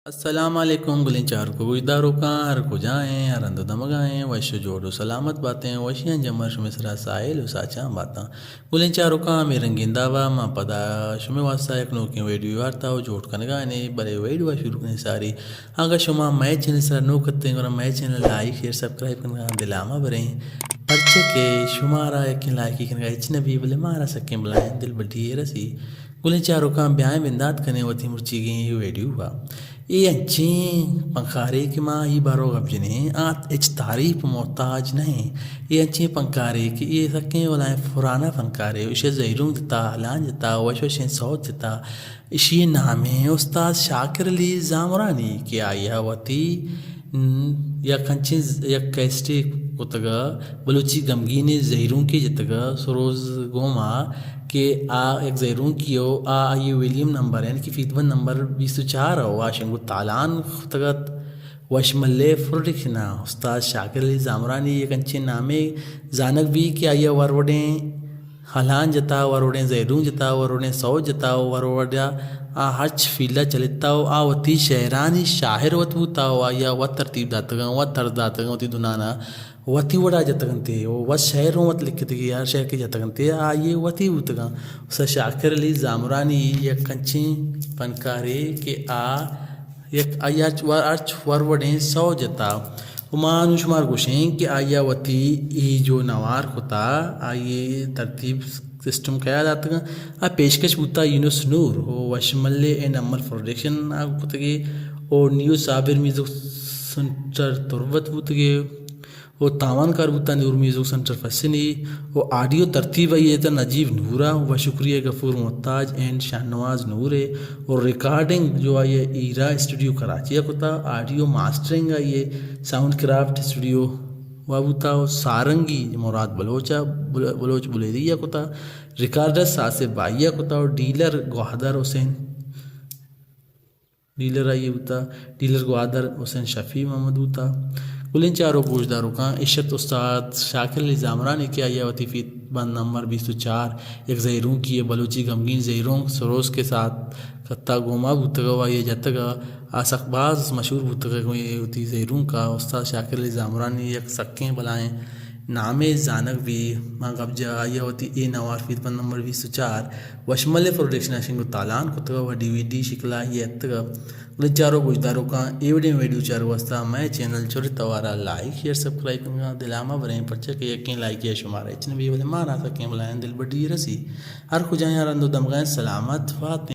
السلام علیکم گلیں چاروک ءُ گوشداروکاں، ہر کجا ایں، ہر ہند ءُ دمگا ایں، وش ءُ جوڑ ءُ سلامت باتیں، وشیاں جمر شمے سرا ساہیل ءُ ساچان باتاں۔ گلیں چاروکاں، ہمے رنگیں داب ءَ ما پدا شمے واستا یک نوکیں ویڈیو آرتا ءُ جوڑ کنگا ایں، بلے ویڈیو ءَ شروع کنیں ساری۔ اگاں شما مئے چینل سرا نوک اتیں، گڑا مئے چینل لائک، شیئر، سبسکرائب کنگا دلا مہ بریں، پرچہ کہ شمارا یکیں لائکی کنگا ہچ نہ بی، بلے مارا سکیں بلاہیں دلبڈی یے رسی۔ گلیں چاروکاں، بیائیں بندات کنیں وتی مرچیگیں اے ویڈیو ءَ۔ اے انچیں پنکارے کہ ما اے بارو گپ جنیں، آ ہچ تعریف محتاج نہ ایں۔ اے انچیں پنکارے کہ اے سکیں بلاہیں پرانا فنکارے، ایشی ءَ زہیرونک جتا، ہلان جتا، وش وشیں سوت جتا۔ ایشی ءِ نام ایں استاد شاکر علی زامرانی کہ آئی ءَ وتی، م، یک انچیں ز-، یک کیسٹے کتگ ءُ بلوچی گمگینے زہیرونکے جتگ ءُ سروز گوما کہ آ یک زہیرونکی ءُ آ آئی ءِ ویلیم نمبر یعنی کہ فیتبند نمبر بیست ءُ چار ءُ آ شنگ ءُ تالان کتگ ات۔ وشملے پروڈکشن ءَ استاد شاکر علی زامرانی یک انچیں نامے زانگ بی کہ آئی ءَ وروڈیں ہلان جتا، وروڈیں زہیرونک جتا، وروڈیں سوت جتا ءُ وروڈا آ ہرچ فیلڈا چلتا ءُ آ وتی شعرانی شاعر وت بوتا ءُ آئی ءَ وت ترتیب داتگاں، وت طرز داتگاں، وتی دنانا وتی وڑا جتگ انت ءُ وت شعر اوں وت لکھتگی، ہر شعر کہ جتگ انت آئی ءِ وتی بوتگاں۔ استاد شاکر علی زامرانی یک انچیں فنکارے کہ آ یک آئی ءَ ہرچ و-، ہرچ وروڈیں سوت جتا۔ ءُ ما انوں شمار گوشیں کہ آئی ءَ وتی اے جو نوار کتا، آئی ءِ ترتیب سسٹم کیا داتگاں؟ آ پیشکش بوتا یونس نور ءُ وشملے اینڈ امل پروڈکشن ءَ کتگے ءُ نیو صابر میوزک سنٹر تربت بوتگے ءُ تاوان کار بوتا نور میوزک سنٹر پسنی ءُ آڈیو ترتیب آئی ءَ داتا نجیب نور ءَ ءُ شکریہ غفور محتاج اینڈ شاہنواز نور ءَ ءُ ریکارڈنگ جو آئی ءَ ہیرا اسٹوڈیو کراچی ءَ کتا، آڈیو ماسٹرنگ آئی ءَ ساؤنڈ کرافٹ اسٹوڈیو ءَ بوتا ءُ سارنگی مراد بلوچ ءَ بل-، بلوچ بلیری ءَ کتا، ریکارڈسٹ آصف بھائی ءَ کتا ءُ ڈیلر گوادر حسین، ڈیلر آئی ءَ بوتا، ڈیلر گوادر حسین شفیع محمد بوتا۔ گلیں چاروک گوشداروکاں، اشت استاد شاکر علی زامرانی کہ آئی ءَ وتی فیت بند نمبر بیست ءُ چار، یک زہیرونکی ءَ بلوچی گمگین زہیرونک سروز کے ساتھ کتا گوما بوتگ ءُ آئی ءَ جتگ ءُ آ سک باز مشہور بوتگ ءُ وتی زہیرونک ءَ استاد شاکر علی زامرانی یک سکیں بلاہیں نامے زانگ بی۔ ما گپ جا آئی ءَ وتی اے نوار فیت بند نمبر بیست ءُ چار وشملے پروڈکشن ءَ شنگ ءُ تالان کتگ ءُ ڈی وی ڈی شکل ءَ آئی ءَ اتکگ۔ گلیں چاروک گوشداروکاں، اے وڑیں ویڈیو چارگ واستا مئے چینل چوری توار ءَ لائک، شیئر، سبسکرائب کنگا دلا مہ بریں، پرچہ کہ یکیں لائکی ءَ شمارا ہچ نہ بی، بلے مارا سکیں بلاہیں دلبڈی رسی۔ ہر کجا ایں، ہر ہند ءُ دمگا ایں، سلامت بات ایں۔